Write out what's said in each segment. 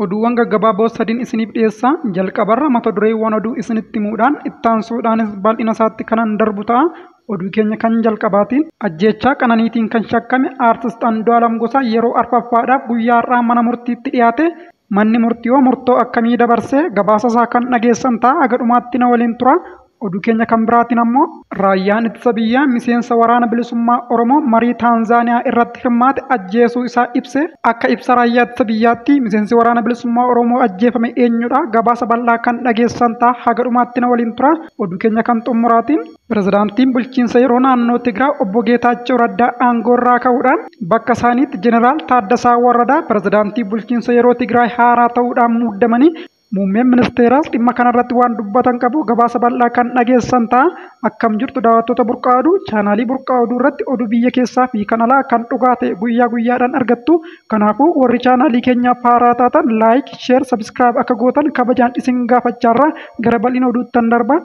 Oduuwwan gaggabaaboo sadiin isiniif dhiyeessa. Jalqabarra mata dureewwan oduu isinitti himuudhaan ittaansuudhaanis bal'ina isaatti kanan darbu ta'a. Oduu keenya kan jalqabaatiin ajjeechaa Qananiitiin kan shakkame aartist Andu'aalam Gosaa yeroo arfaffaadhaaf guyyaa har'aa mana murtiitti dhiyaate. Manni murtii hoo murtoo akkamii dabarsee gabaasa isaa kan dhageessan ta'a. Haga dhumaatti na waliin tura. Oduu keenya kan biraatiin ammoo raayyaan ittisa biyyaa miseensa waraana bilisummaa Oromoo marii Taanzaaniyaa irratti hirmaate ajjeesuu isaa ibse. Akka ibsa raayyaa ittisa biyyaatti miseensi waraana bilisummaa Oromoo ajjeefame eenyudha? Gabaasa bal'aa kan dhageessan ta'a. Haga dhumaatti na waliin tura. Oduu keenya kan xumuraatiin pirezidaantiin bulchiinsa yeroo naannoo Tigraay obbo Geetaachoo Raddaa aangoo irraa ka'uudhaan bakka isaaniitti Jeneraal Taaddasaa Warradaa pirezidaantii bulchiinsa yeroo Tigraay haaraa ta'uudhaan muudamanii muummeen ministeeraas dhimma kanarratti waan dubbatan qabu gabaasa bal'aa kan dhageessan ta'a. Akkam jirtu daawwattoota Burqaa Oduu, chaanaalii Burqaa Oduu irratti oduu biyya keessaa fi kan alaa kan dhugaa ta'e guyyaa guyyaadhaan argattu. Kanaafuu warri chaanaalii keenyaaf haaraa taatan like, share, subscribe akka gootan kabajaan isin gaafachaarra gara bal'ina oduuttan darba.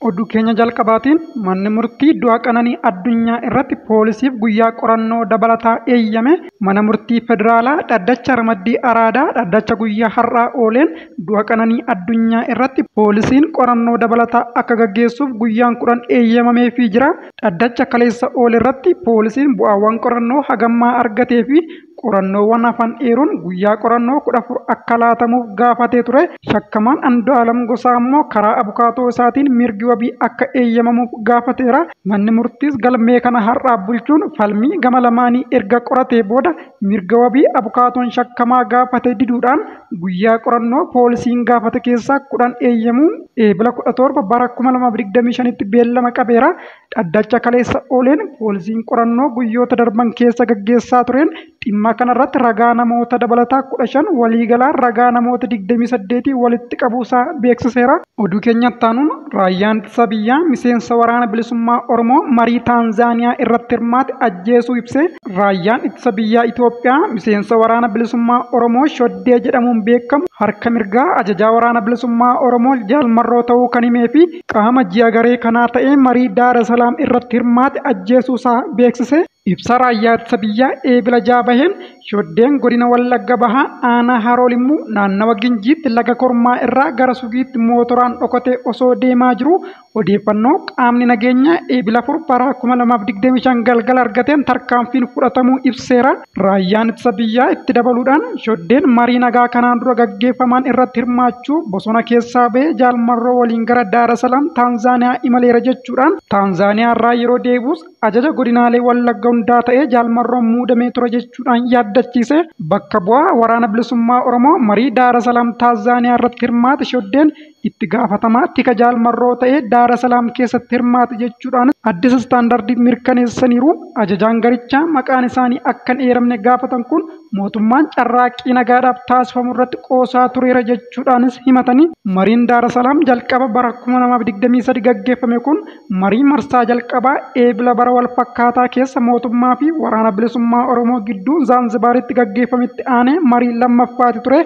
Oduu keenya jalqabaatiin manni murtii du'a Qananii Addunyaa irratti poolisiif guyyaa qorannoo dabalataa eeyyame. Mana murtii federaalaa dhaddacha ramaddii Araadaa dhaddacha guyyaa har'aa ooleen du'a Qananii Addunyaa irratti poolisiin qorannoo dabalataa akka gaggeessuuf guyyaan 10 eeyyamameefii jira. Dhaddacha kaleessa oole irratti poolisiin bu'aawwan qorannoo hagammaa argatee fi qorannoowwan hafan eeruun guyyaa qorannoo 14 akka laatamuuf gaafatee ture. Shakkamaan Andu'aalam Gosaa immoo karaa abukaatoo isaatiin mirgi wabii akka eeyyamamuuf gaafateera. Manni murtiis galmee kana har'aa bulchuun falmii gama lamaanii erga qoratee booda mirga wabii abukaatoon shakkamaa gaafate diduudhaan guyyaa qorannoo poolisiin gaafate keessaa 10 eeyyamuun eebila 17 bara 2025tti beellama qabeera. Dhaddacha kaleessa ooleen poolisiin qorannoo guyyoota darban keessa gaggeessaa tureen dhimma kanarratti ragaa namoota dabalataa 15 waliigalaan ragaa namoota 28 walitti qabuusaa beeksiseera. Oduu keenyatti aanuun raayyaan ittisa biyyaa miseensa waraana bilisummaa Oromoo marii Taanzaaniyaa irratti hirmaate ajjeesuu ibse. Raayyaan ittisa biyyaa Itoophiyaa miseensa waraana bilisummaa Oromoo Shoddee jedhamuun beekamu harka mirgaa ajajaa waraana bilisummaa Oromoo Jaalmarroo ta'uu kan himee fi qaama ji'a garee kanaa ta'ee marii Daara Salaam irratti hirmaate ajjeesuusaa beeksise. Ibsa raayyaa ittisa biyyaa eebila jaabaheen Shoddeen godina Wallagga Bahaa aanaa Haroo Limmuu naannawa Ginjiitti laga Kormaa irraa gara Sugiitti mootoraan dhokatee osoo deemaa jiru odeeffannoo qaamni nageenyaa eebila 4 bara 2025 galgala argateen tarkaanfiin fudhatamuu ibseera. Raayyaan ittisa biyyaa itti dabaluudhaan Shoddeen marii nagaa kanaan dura gaggeeffaman irratti hirmaachuu bosona keessaa ba'ee Jaalmarroo waliin gara Daara Salaam Taanzaaniyaa imaleera jechuudhaan Taanzaaniyaa irraa yeroo deebi'us ajaja godinaalee Wallagga hundaa ta'ee Jaalmarroon muudamee ture jechuudhaan yaaddachiise. Bakka bu'aa waraana bilisummaa Oromoo marii Daara Salaam Taanzaaniyaa irratti hirmaate Shoddeen itti gaafatamaa tika Jaalmarroo ta'ee Daara Salaam keessatti hirmaate jechuudhaan Addis Istaandardiif mirkaneessaniiru. Ajajaan garichaa maqaan isaanii akka hin eeramne gaafatan kun mootummaan carraaqqii nagaadhaaf taasifamu irratti qoosaa tureera jechuudhaanis himatanii. Mariin Daara Salaam jalqaba bara 2023 gaggeeffame kun marii marsaa jalqabaa eebila bara wal fakkaataa keessa mootummaa fi waraana bilisummaa Oromoo gidduu Zaanzibaaritti gaggeeffametti aanee marii lammaffaati ture.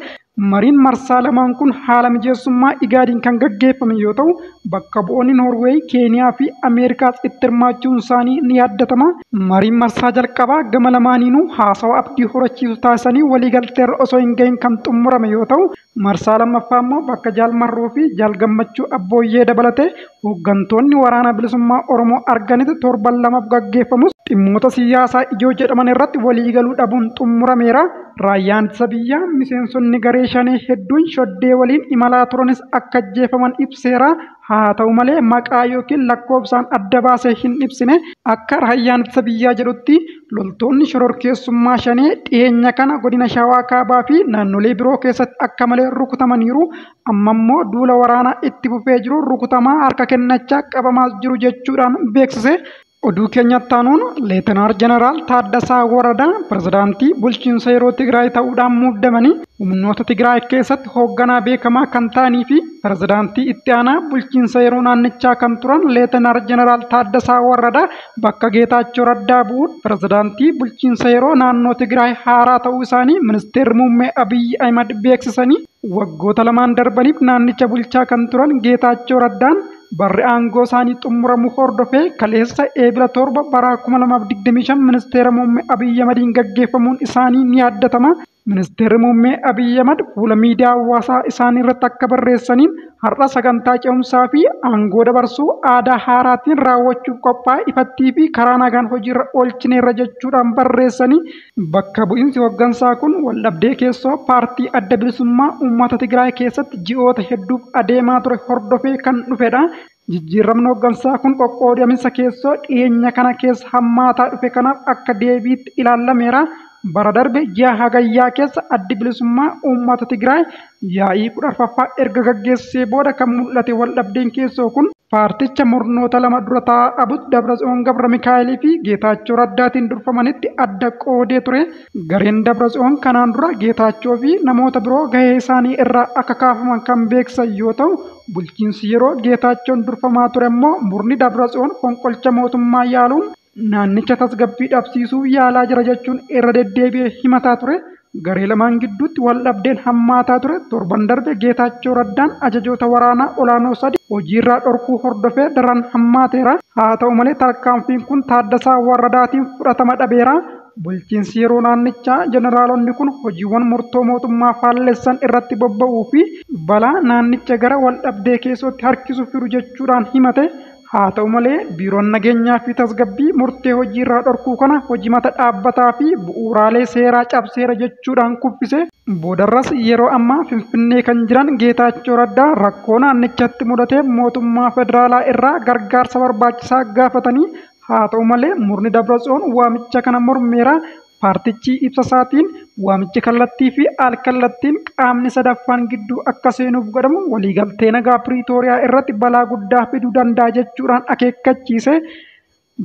Mariin marsaa lamaan kun haala mijeessummaa Igaadiin kan gaggeeffame yoo ta'u, bakka bu'oonni Noorweey, Keeniyaa fi Ameerikaas itti hirmaachuun isaanii ni yaaddatama. Mariin marsaa jalqabaa gama lamaaniinuu haasawa abdii horachiisu taasisanii waliigalteerra osoo hin gahin kan xumurame yoo ta'u, marsaa lammaffaa immoo bakka Jaal Marroo fi Jaal Gammachuu Abbooyyee dabalatee hooggantoonni waraana bilisummaa Oromoo arganitti torban lamaaf gaggeeffamus dhimmoota siyaasaa ijoo jedhaman irratti waliigaluu dhabuun xumurameera. Raayyaan ittisa biyyaa miseensonni garee shanee hedduun Shoddee waliin imalaa turanis akka ajjeefaman ibseera. Haa ta'u malee maqaa yookiin lakkoofsaan adda baasee hin ibsine. Akka raayyaan ittisa biyyaa jedhutti loltoonni shororkeessummaa shanee dhiyeenya kana godina Shawaa Kaabaa fi naannolee biroo keessatti akka malee rukutamaniiru. Amma immoo duula waraanaa itti fufee jiru rukutamaa harka kennachaa qabamaas jiru jechuudhaan beeksise. Oduu keenyatti aanuun Leetanaar Jeneraal Taaddasaa Warradaa pirezidaantii bulchiinsa yeroo Tigraay ta'uudhaan muudamanii humnoota Tigraay keessatti hoogganaa beekamaa kan ta'anii fi pirezidaantii itti aanaa bulchiinsa yeroo naannichaa kan turan Leetanaar Jeneraal Taaddasaa Warradaa bakka Geetaachoo Raddaa bu'uun pirezidaantii bulchiinsa yeroo naannoo Tigraay haaraa ta'uu isaanii ministeerri muummee Abiyyi Ahimad beeksisanii waggoota lamaan darbaniif naannicha bulchaa kan turan Geetaachoo Raddaan Barri aangoo isaanii xumuramu hordofee kaleessa Eebila 7 bara 2025 ministeera muummee Abiyyi Ahmadiin gaggeeffamuun isaanii ni yaaddatama. Ministeerri muummee Abiyyi Ahmad fuula miidiyaa hawaasaa isaanii irratti akka barreessaniin har'a sagantaa ce'umsaa fi aangoo dabarsuu aadaa haaraatiin raawwachuuf qophaa'e ifattii fi karaa nagaan hojiirra oolchineerra jechuudhaan barreessanii bakka bu'iinsi hooggansaa kun waldhabdee keessoo paartii adda bilisummaa uummata Tigraay keessatti ji'oota hedduuf adeemaa ture hordofee kan dhufedha. Jijjiiramni hooggansaa kun qoqqoodaminsa keessoo dhiyeenya kana keessa hammaataa dhufe kanaaf akka deebiitti ilaalameera. Bara darbe ji'a hagayyaa keessa addi bilisummaa uummata Tigraay yaa'ii 14ffaa erga gaggeessee booda kan mul'ate waldhabdeen keessoo kun paarticha murnoota lama dura taa'aa Abut Dabratsiyoon Gabra Mikaa'elii fi Geetaachoo Raddaatiin durfamanitti adda qoodee ture. Gareen Dabratsiyoon kanaan dura Geetaachoo fi namoota biroo gahee isaanii irraa akka kaafaman kan beeksisan yoo ta'u, bulchiinsi yeroo Geetaachoon durfamaa ture immoo murni Dabratsiyoon fonqolcha mootummaa yaaluun naannicha tasgabbii dhabsiisuuf yaalaa jira jechuun irra deddeebi'ee himataa ture. Garee lamaan gidduutti waldhabdeen hammaataa ture. Torban darbe Geetaachoo Raddaan ajajoota waraanaa olaanoo sadi hojiirraa dhorkuu hordofee daran hammaateera. Haa ta'u malee tarkaanfiin kun Taaddasaa Warradaatiin fudhatama dhabeera. Bulchiinsi yeroo naannichaa jeneraalonni kun hojiiwwan murtoo mootummaa faallessan irratti bobba'uu fi balaa naannicha gara waldhabdee keessootti harkisu fidu jechuudhaan himate. Haa ta'u malee biiroon nageenyaa fi tasgabbii murtee hojiirraa dhorkuu kana hojii mata dhaabbataa fi bu'uuraalee seeraa cabseera jechuudhaan kuffise. Boodarras yeroo ammaa Finfinnee kan jiran Geetaachoo Raddaa rakkoo naannichatti mudateef mootummaa federaalaa irraa gargaarsa barbaachisaa gaafatanii haa ta'u malee murni Dabratsiyoon waamicha kana mormeera. Paartichi ibsa isaatiin waamichi kallattii fi al-kallattiin qaamni sadaffaan gidduu akka seenuuf godhamu waliigaltee nagaa Piriitooriyaa irratti balaa guddaa fiduu danda'a jechuudhaan akeekkachiise.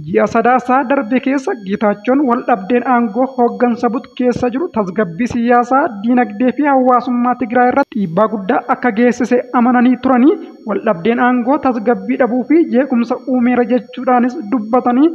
Ji'a sadaasaa darbe keessa Geetaachoon waldhabdeen aangoo hooggansa but keessa jiru tasgabbii siyaasaa, diinagdee fi hawaasummaa Tigraay irratti dhiibbaa guddaa akka geessise amananii turanii waldhabdeen aangoo tasgabbii dhabuu fi jeequmsa uumeera jechuudhaanis dubbatanii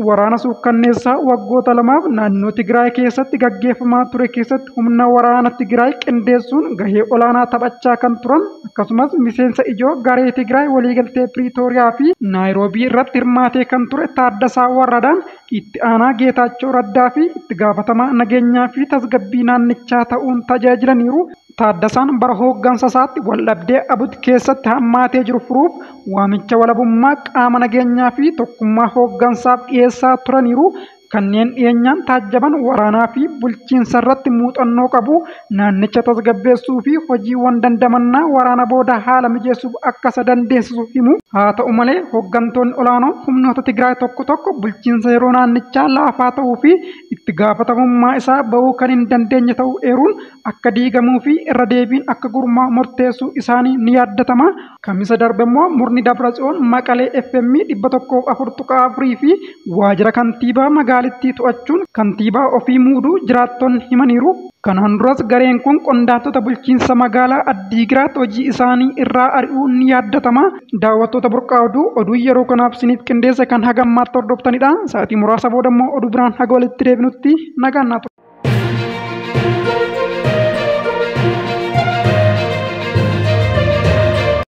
waraana suukkanneessaa waggoota lamaaf naannoo Tigraay keessatti gaggeeffamaa ture keessatti humna waraana Tigraay qindeessuun gahee olaanaa taphachaa kan turan akkasumas miseensa ijoo garee Tigraay waliigaltee Piriitooriyaa fi Naayiroobii irratti hirmaatee kan ture Taaddasaa Warradaan itti aanaa Geetaachoo Raddaa fi itti gaafatamaa nageenyaa fi tasgabbii naannichaa ta'uun tajaajilaniiru. Taaddasaan bara hooggansa isaatti waldhabdee Abut keessatti hammaatee jiru furuuf waamicha walabummaa qaama nageenyaa fi tokkummaa hooggansaaf dhiyeessaa turaniiru. Kanneen dhiyeenyaan taajjaban waraanaa fi bulchiinsa irratti muuxannoo qabu naannicha tasgabbeessuu fi hojiiwwan dandamannaa waraana booda haala mijeessuuf akka isa dandeessisu himu. Haa ta'u malee hooggantoonni olaanoon humnoota Tigraay tokko tokko bulchiinsa yeroo naannichaa laafaa ta'uu fi itti gaafatamummaa isaa bahuu kan hin dandeenye ta'uu eeruun akka diigamuu fi irra deebiin akka gurmaa'u murteessuu isaanii ni yaaddatama. Kamisa darbe immoo murni Dabratsiyoon Maqalee FM 104.4 fi waajjira kantiibaa magaalittii to'achuun kantiibaa ofii muuduu jiraattonni himaniiru. Kanaan duras gareen kun qondaaltota bulchiinsa magaalaa Addiigiraat hojii isaanii irraa ari'uun ni yaaddatama. Daawwattoota burqaa oduu oduu yeroo kanaaf isiniif qindeesse kan haga ammaatti hordoftanidha. Sa'aatii muraasa booda immoo oduu biraan haga walitti deebinutti nagaan naa tura.